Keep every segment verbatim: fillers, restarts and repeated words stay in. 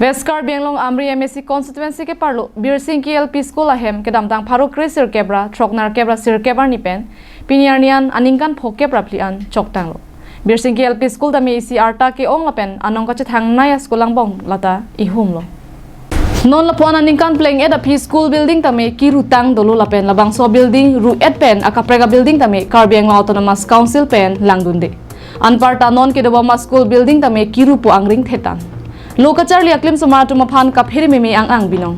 West Karbi Anglong Amri M A C constituency keparlo Birsingki L P School ahem kedamtang pharo kre sirkep ra throknerkep ra sirkep arni pen pini arni an aningkan phokep ra phli an choktanglo. Birsingki L P School tame isi arta ke-ong lapen anong kachethangnei a-school angbong lata ihumlo. Non lapu-an aningkan pleng-et aphi school building tame kirutang dolo lapen labangso building ru-et pen akaprek a-building tame Karbi Anglong Autonomous Council pen langdunde. Anparta non kedobom a-school building tame kirupo angring thetan. Lo kacharli aklimsomar atum aphan kaphere meme ang-ang binong.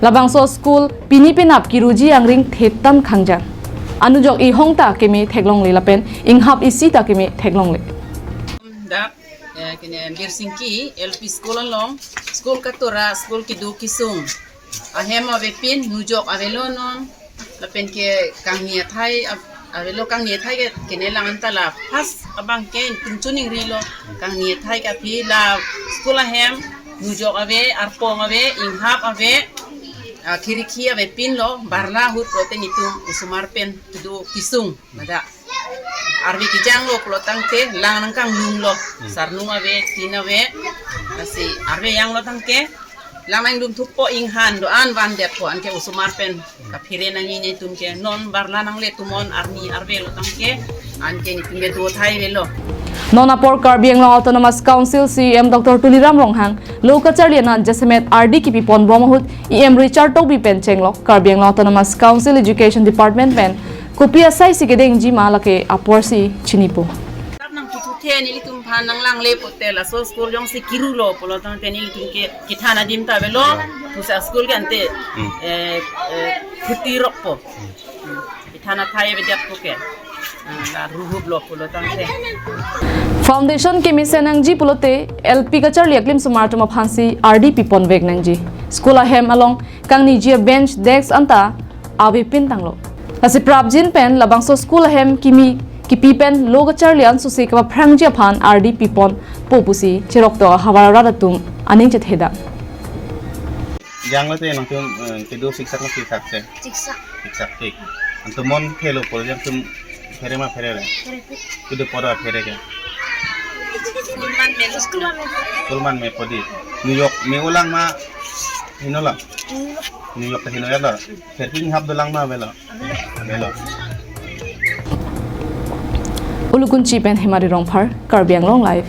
Labangso school pini penap kiruji angring thetan khangjang. Anujok ihong ta keme theklongle lapen inghap isi ta keme theklongle. Dak, eh, kene Birsingki L P School along, school katura, school kedo kesung ahem avepin, nujok avelo non, lapen ke kangni athai av-, avelo, kangni athai ke kene lang anta la first abang ke tum chuning rilo, kangni athai ke aphi la school ahem, nujok ave, arpong ave, inghap ave, ah, khiriki avepinlo, barla ahut pulote netum osomar pen kedo kesung, mada. Arve kejanglo pulo tangte, lang nangkanglumlo. Hmm. Sarnung ave, tin ave, lasi arve janglo tangte, lang nanglum thupo, inghan do-an vandetpo, anke osomar pen kaphere nangji netum ke, non barla nangle tumon arni arve lo tangte, anke netum ke do athai avelo. Non apor Karbi Anglong Autonomous Council C E M Doctor Tuliram Ronghang, lo kacharli an jasemet ardi kipipon bom ahut E M Richard Tokbi pen chenglok Karbi Anglong Autonomous Council Education Department pen kopi asai si kedengji ma lake aporsi chinipo. Tap nangkithuthe nelitum aphan nanglangle pulote laso school jongsi kirulo pulo tangte nelitum ke kethan adim ta avelo, pusi school ke ante, hmm, eh, eh, khuti rokpo. Hmm. Kethan athai avedetpo ke. Ah, la ruhuplo pulo tangte. Foundation kemesen nangji pulote L P kacharli aklimsomar atum aphansi ardi piponvek nangji. School ahem along kangniji a-bench, desk anta avepin tanglo. Lasi prapjin pen labangso school ahem kimi kipi pen lo kacharli an susi kapaphrangji aphan ardi piponpo pusi cheroktok ahavar arat atum aning chethedam. Janglo te nangtum, eh, kedo siksak na siksak se? Siksak. Siksak tik. Antum mon phelo pol jangtum phere ma pherere? Pherepik. Kedo poda phere ke? School man me lo. School man me podi. Nujok me-olang ma henolang? Nujok. Nujok ta heno ya lo. Pherepik inghap dolang ma avelo? Avelo. Ulukunchi pen Hemari Rongphar, Karbi Anglong Live.